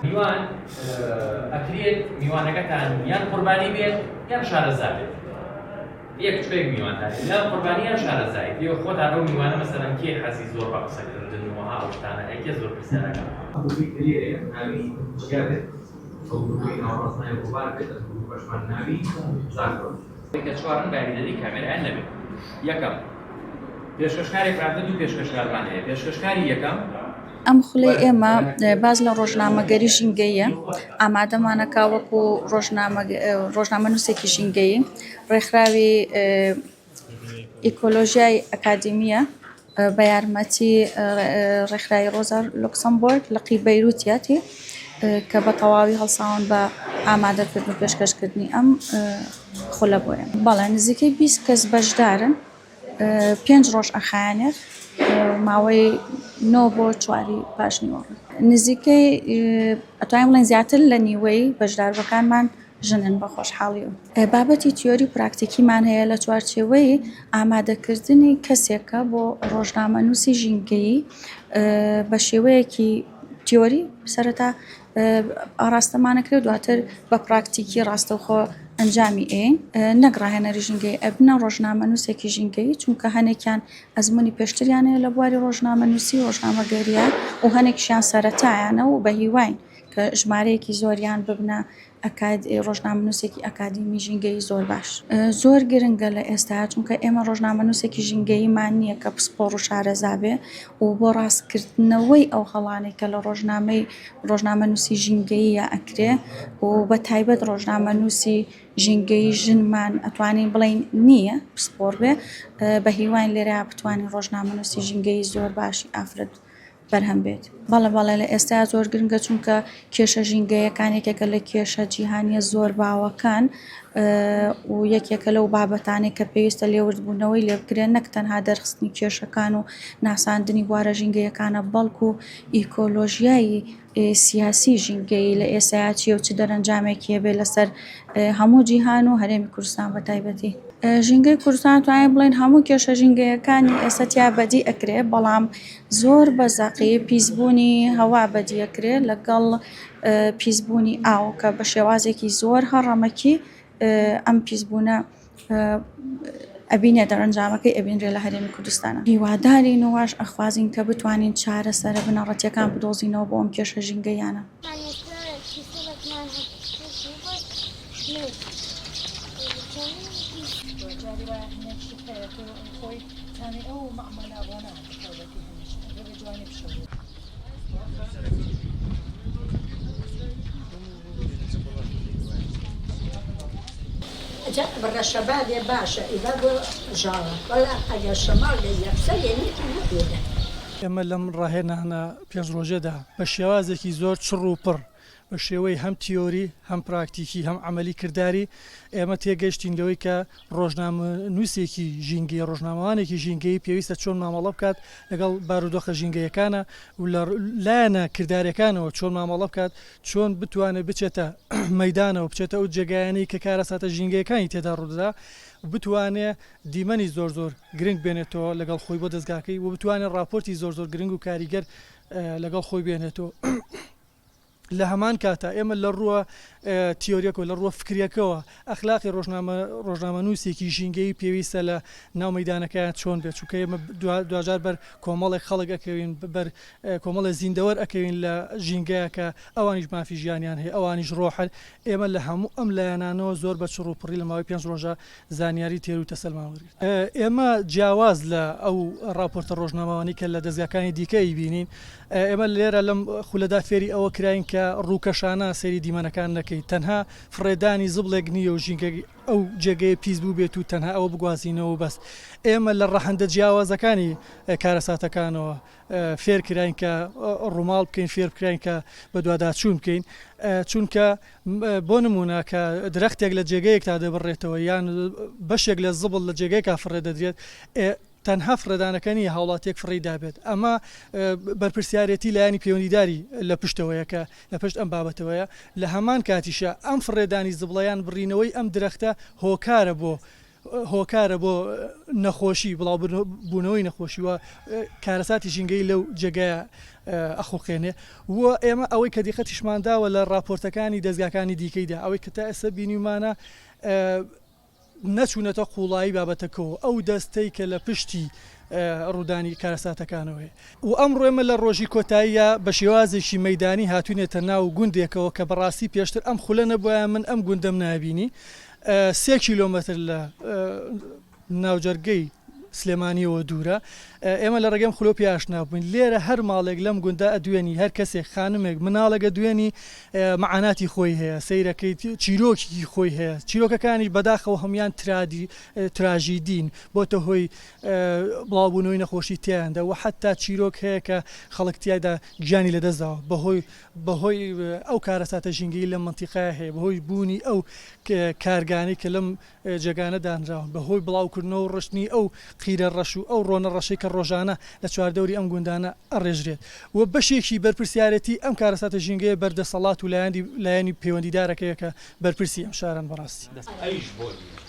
میوان ئەکرێت میوانەکەتان یان قوربانی بێت یان شارەزا بێت یەک چۆیەک میوانتان یان قوربانی یان شارەزای پێ خۆتان ئەو میوانە مەسەلەن کێ حەزی زۆر بە قسەکردن و ئا ئەو شتانە ئەی کێ زۆر پرسیارەکە گروپی کە لێرەیە ناوی چیا بێت ئەو گروپەی ناوەڕاست ناوی ڕووبار بێت ئەو گروپەشمان ناوی زاگرۆس کە چوارن با یاریدەدەری کامێرایان نەبێت یەکەم پێشکەشکارێک رابدە دوو پێشکەشکارمان هەیە پێشکەشکاری یەکەم. ئەم خولەی ئێمە باس لە ڕۆژنامەگەری ژینگەییە، ئامادەمانەکا وەکو ڕۆژنامەنووسێکی ژینگەیی، ڕێکخراوی ئیکۆلۆژیای ئەکادیمییە بە یارمەتی ڕێکخراوی ڕۆزا لوکسەمبۆرگ لقی بەیروتیەتی کە بە تەواوی هەڵساون بە ئامادەکردن و پێشکەشکردنی ئەم خولە بۆ ئێمە. بەڵێ نزیکەی 20 کەس بەشدارن. پێنج ڕۆژ ئەخایەنێت ماوەی نۆ بۆ چواری پاشنیوەڕۆ. نزیکەی ئەتوانین بڵێین زیاتر لە نیوەی بەشداربووەکانمان ژنن بە خۆشحاڵیەوە. بابەتی تیۆری و پراکتیکیمان هەیە لە چوارچێوەی ئامادەکردنی کەسێکە بۆ ڕۆژنامەنووسی ژینگەیی بە شێوەیەکی تیۆری سەرەتا ئاڕاستەمانەکرێت دواتر بە پراکتیکی ڕاستەوخۆ ئەنجامی ئەیەین نەک ڕاهێنەری ژینگەیی ئەبنە ڕۆژنامەنووسێکی ژینگەیی چونکە هەنێکیان ئەزموونی پێشتریان هەیە لە بواری ڕۆژنامەنووسی و ڕۆژنامەگەرییە و هەنێکیشیان سەرەتایانە و بە هیواین کە ژمارەیەکی زۆریان ببنە ڕۆژنامەنووسێکی ئەکادیمی ژینگەیی زۆر باش. زۆر گرنگە لە ئێستایا چونکە ئێمە ڕۆژنامەنووسێکی ژینگەییمان نییە کە پسپۆڕ و شارەزا بێ و بۆ ڕاستکردنەوەی ئەو هەڵانەی کە لە ڕۆژنامەی ڕۆژنامەنووسی ژینگەییە ئەکرێ و بە تایبەت ڕۆژنامەنووسی ژینگەیی ژنمان ئەتوانین بڵێین نییە پسپۆڕ بێ بە هیواین لێرە بتوانین ڕۆژنامەنووسی ژینگەیی زۆر باشی ئافرەت بەرهەم بێت. بەڵێ بەڵێ لە ئێستایا زۆر گرنگە چونکە کێشە ژینگەیەکان یەکێکە لە کێشە جیهانیە زۆر باوەکان و یەکێکە لەو بابەتانەی کە پێویستە لێوردبوونەوەی لێ بکرێن نەک تەنها دەرخستنی کێشەکان و ناساندنی بوارە ژینگەیەکانە بەڵکو ئیکۆلۆژیای سیاسی ژینگەیی لە ئێستایا چیە و چ دەرەنجامێکی هەبێت لەسەر هەموو جیهان و هەرێمی کوردستان بە تایبەتی. ژینگەی کوردستان توانین بڵێین هەموو کێشە ژینگەیەکانی ئێستا تیا بەدی ئەکرێ بەڵام زۆر بە زەقی پیسبوونی هەوا بەدی ئەکرێ لەگەڵ پیسبوونی ئاو کە بە شێوازێکی زۆر هەڕەمەکی ئەم پیسبوونە ئەبینێ دەرەنجامەکەی ئەبینرێ لە هەرێمی کوردستانە. هیوادارین و واش ئەخوازین کە بتوانین چارەسەرە بنەڕەتیەکان بدۆزینەوە بۆ ئەم کێشە ژینگەییانە. جا ڕەشەبا بێ باشە ئیبا بۆ ژاڵە بەڵام ئەگەر شەماڵ بێ یەکسەر لێ نێتی نەبێ. ئێمە لەم ڕاهێنانە پێنج ڕۆژەدا بە شێوازێکی زۆر چڕ و پڕ بە شێوەی هەم تیۆری هەم پراکتیکی هەم عەمەلی کرداری ئێمە تێگەشتین لەوەی کە ڕۆژنامەنووسێکی ژینگەیی ڕۆژنامەوانێکی ژینگەیی پێویستە چۆن مامەڵە بکات لەگەڵ بارودۆخە ژینگەیەکانە و لە لایەنە کرداریەکانەوە چۆن مامەڵە بکات چۆن بتوانێت بچێتە مەیدانەوە بچێتە ئەو جێگایانەی کە کارەساتە ژینگەیەکانی تێدا ڕوودەدا بتوانێ دیمەنی زۆر زۆر گرنگ بێنێتەوە لەگەڵ خۆی بۆ دەزگاکەی و بتوانێت ڕاپۆرتی زۆر زۆر گرنگ و کاریگەر لەگەڵ خۆی بێنێتەوە. لە هەمان کاتا ئێمە لە ڕووە تیۆریەکەوە لە ڕووە فکریەکەوە ئەخلاقی ڕۆژنامە ڕۆژنامەنووسێکی ژینگەیی پێویستە لە ناو مەیدانەکەیان چۆن بێت چونکە ئێمە دواجار بەر کۆمەڵێک خەڵک ئەکەوین بەر کۆمەڵێ زیندەوەر ئەکەوین لە ژینگەیە کە ئەوانیش مافی ژیانیان هەیە ئەوانیش ڕۆحن ئێمە لە هەموو ئەم لایەنانەوە زۆر بە چڕ و پڕی لە ماوەی پێنج ڕۆژە زانیاری تێر و تەسەلمان وەرگرت. ئێمە جیاواز لە ئەو ڕاپۆرتە ڕۆژنامەوانی کە لە دەزگاکانی دیکە ئەیبینین، ئێمە لێرە لەم خولەدا فێری ئەوە کراین کە ڕووکەشانە سەیری دیمەنەکان نەکەین، تەنها فڕێدانی زبڵێک نییە و ژینگە ئەو جێگەیە پیس بووبێت و تەنها ئەوە بگوازینەوە و بەس. ئێمە لە ڕەهەندە جیاوازەکانی کارەساتەکانەوە فێر کراین کە ڕووماڵ بکەین، فێر بکراین کە بەدواداچوون بکەین، چونکە بۆ نموونە کە درەختێک لە جێگەیەکدا دەبڕێتەوە یان بەشێک لە زبڵ لە جێگەیەکا فڕێ دەدرێت، تەنها فڕێدانەکە نییە هاوڵاتییەک فڕێی دابێت، ئەمە بەرپرسیارێتی لایەنی پەیوەندیداری لە پشتەوەیە کە لە پشت ئەم بابەتەوەیە، لە هەمان کاتیشا ئەم فڕێدانی زبڵە یان بڕینەوەی ئەم درەختە هۆکارە بۆ. هۆکارە بۆ نەخۆشی بڵاوبوونەوەی نەخۆشی و کارەساتی ژینگەیی لەو جێگایە ئەخوڵقێنێ و ئێمە ئەوەی کە دیقەتیشمان داوە لە ڕاپۆرتەکانی دەزگاکانی دیکەیدا ئەوەی کە تا ئێستا بینیومانە نەچوونەتە قووڵایی بابەتەکەوە، ئەو دەستەی کە لە پشتی ڕوودانی کارەساتەکانەوە هەیە و ئەمڕۆ ئێمە لە ڕۆژی کۆتاییە بە شێوازێکی مەیدانی هاتوینێتە ناو گوندێکەوە کە بەڕاستی پێشتر ئەم خولە نەبوایە من ئەم گوندەم نابینی سێ کیلۆمەتر لە ناوجەرگەی سلێمانیەوە دوورە ئێمە لە ڕێگەی ئەم خولەوە پێی ئاشنا بووین لێرە هەر ماڵێک لەم گوندە ئەدوێنی هەر کەسێک خانمێک مناڵێک ئەدوێنی مەعاناتی خۆی هەیە سەیرەکەیت چیرۆکی خۆی هەیە چیرۆکەکانیش بەداخەوە هەموان ترادی تراژیدین بۆتە هۆی بڵاوبوونەوەی نەخۆشی تیایاندا و حەتا چیرۆک هەیە کە خەڵک تیایدا گیانی لەدەستداوە بەهۆی بەهۆی ئەو کارەساتە ژینگەیی لەم مەنتیقەیە هەیە بەهۆی بوونی ئەو کارگانەی کە لەم جێگانە دانراون، بە هۆی بڵاوکردنەوە و ڕشتنی ئەو قیرە ڕەش و ئەو ڕۆنە ڕەشەی کە ڕۆژانە لە چواردەوری ئەم گوندانە ئەڕێژرێت و بەشێکی بەرپرسیارێتی ئەم کارەساتە ژینگەیە بەر دەسەڵات و لایەنی لایەنی پەیوەندیدارەکەیە کە بەرپرسی ئەم شارەن بەڕاستی. ئەویش بۆ نییە.